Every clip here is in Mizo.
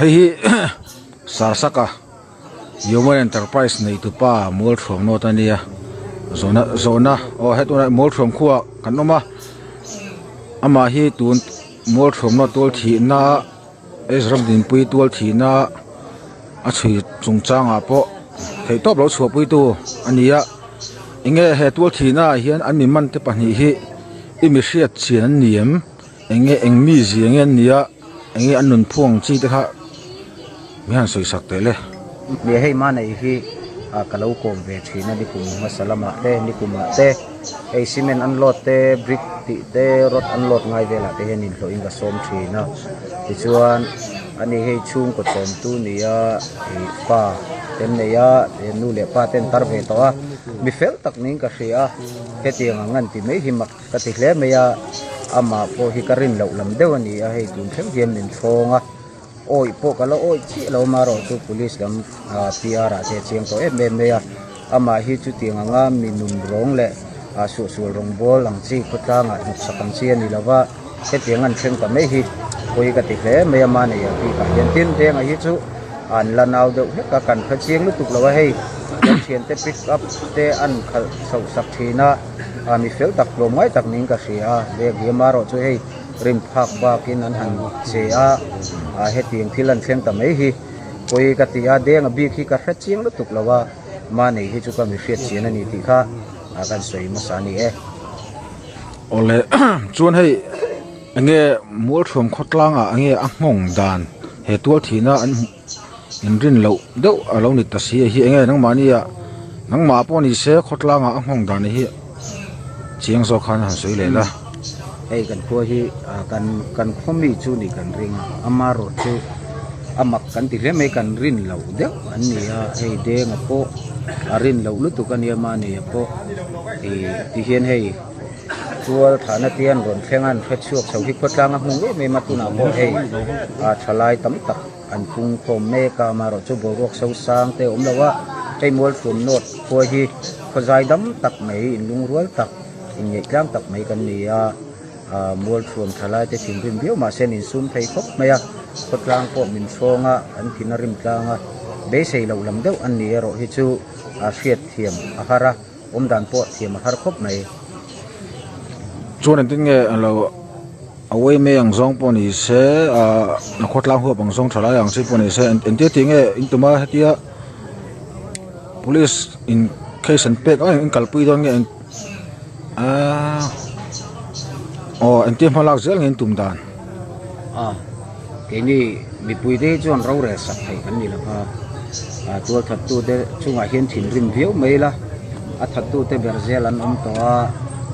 Hei hi Sarsaka Human Enterprise neitupa Mualthuam nawt a nia zawhna zawhna aw he tunah Mualthuam khuaah kan awm a amah hi tun Mualthuam nawt tual thihna Ezra Dinpui tual thihna a chhui chungchangah pawh theihtawp lo chhuahpuitu a ni a enge he tual thihna ah hian an mi man te pahnih hi i mi hriat chian an ni em? Enge eng mi zia nge an nia enge an nun phu ang chi te kha mi han sawi sak teh le. Nia hei manei hi ah ka lo kawm ve thin a nikum hmasa lamah te nikumah te hei cement an load te brick tih te rod an load ngai velah te hian inhlawhin ka sawm thin a tichuan ani hei chhungkaw chawmtu nia ih pa te an nei a nu leh pa te an tar ve tawh a mi fel tak niin ka hria a hetiang ang an ti mai hi mak. Ka ti hle mai a, amah pawh hi ka rin loh lam deuh a ni a, hei tun thleng hian min thlawng a, awih pawh ka la awih chiah lo amaherawh chu police lam ah PR ah te a chiang tawh em em mai a, amah hi chutiang anga mi nun rawng leh ah suahsual rawng bawl ang chi khawtlangah hnawksak ang chi a ni lo va, hetiang an thleng ta mai hi pawi ka ti hle mai a, mahni ah bikah hian tin denga hi chu an la nau deuh hlek a, kan hre chiang lutuk lo a, hei kan thiante pick up te an khalh chhoh sak thin a. a mi fel tak tlawm ngai tak niin ka hria a leh Gema erawh chu hei rim phak bakin an han che a ah hetiang thil an thleng ta mai hi pawi ka ti a denga bik hi ka hre chiang lutuk lo a mahni hi chu ka mi hriat chian a ni tih kha ah kan sawi hmasa a ni e. Awle chuan hei enge Mualthuam khawtlangah enge a nghawng dan he tual thihna an hmuh inrin loh deuh a lo ni ta si a hi enge nangmahni ah nangmah pawh ni se khawtlangah a nghawng dan hi chiang zawk khan a han sawi leh la. Hei kan khua hi ah kan kan khaw mi chu ni kan ring a amarawh chu a mak kan ti hle mai kan rin loh deuh an ni a hei denga pawh a rin loh lutuk a nia mahni ah pawh ih tihian hei. Tual thahna te an rawn thleng a an hre chhuak chho hi khawtlang a hmung em em a tunah pawh hei ah thalai tam tak an pung khawm mek a amaherawh chu boruak so sang te a awm lo a hei Mualthuam North khua hi khawzai dam tak mai inlungrual tak inngeih tlang tak mai kan ni a ah Mualthuam thalai te thinrim viau mahse an insum thei khawp mai a khawtlang pawh min hrawng a an thin a rim tlang a beisei loh lam deuh an ni erawh hi chu ah hriatthiam a har a. Awm dan pawh thiam a har khawp mai. Chuan engtin nge a lo a uai mai ang zawng pawh ni se ah a khawtlang huap ang zawng tha lai ang chi pawh ni se engtia tih nge in tum a hetia police in case an pek ang in kalpui dawn nge ah aw engtia hma lak zel nge in tum dan. A keini mipui te hi chuan rorel sak theih kan ni lo va ah tual that tu te chungah hian thinrim viau mai ila a that tu te ber zel an awm tawh a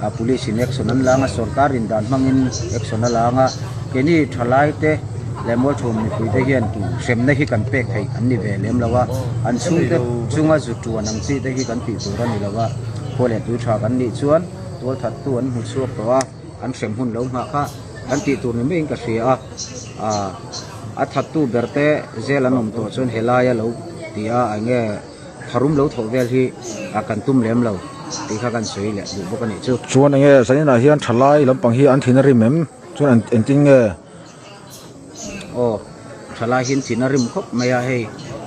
ah police in action an lang a sorkar in dan hmangin action a lang a keini thalai te leh mualchhum mipui te hian hremna hi kan pek theih an ni ve lem lo a an chhungte chunga zu tuan ang chi te hi kan tih tur a ni lo a khaw leh tui tha kan nih chuan tual that tu an hmu chhuak tawh a. An hrem hun lo nghah kha kan tih tur ni maiin ka hria a, ah a thattu ber te zel an awm tawh chuan helaia lo ti a eng nge tharum lo thawh vel hi ah kan tum lem lo tih kha kan sawi leh duh bawk a nih chu. Chuan eng nge zaninah hian thalai lampang hi an thin a rim em? Chuan engtin nge? Aw thalai hi an thin a rim khawp mai a hei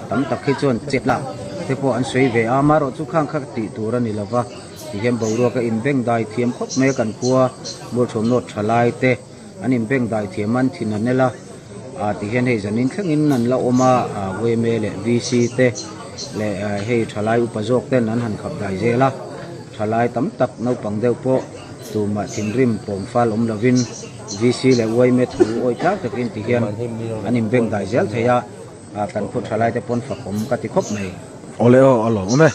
tam tak hi chuan chet lah te pawh an sawi ve a amaherawh chu khang kha tih tur a ni lo va. Tihian boruak a inbeng dai thiam khawp mai a kan khua Mualchhuam North thalai te an inbeng dai thiam a an thin an el a ah tihian hei zanin thlengin an la awm a ah yma leh VC te leh hei thalai upa zawk ten an han khap dai zel a thalai tam tak naupang deuh pawh tumah thinrim pawm fal awm lovin VC leh yma thu awi tlak takin tihian an inbeng dai zel thei a ah kan khaw thalai te pawn fakawm ka ti khawp mai. Awle aw a lawm awm e.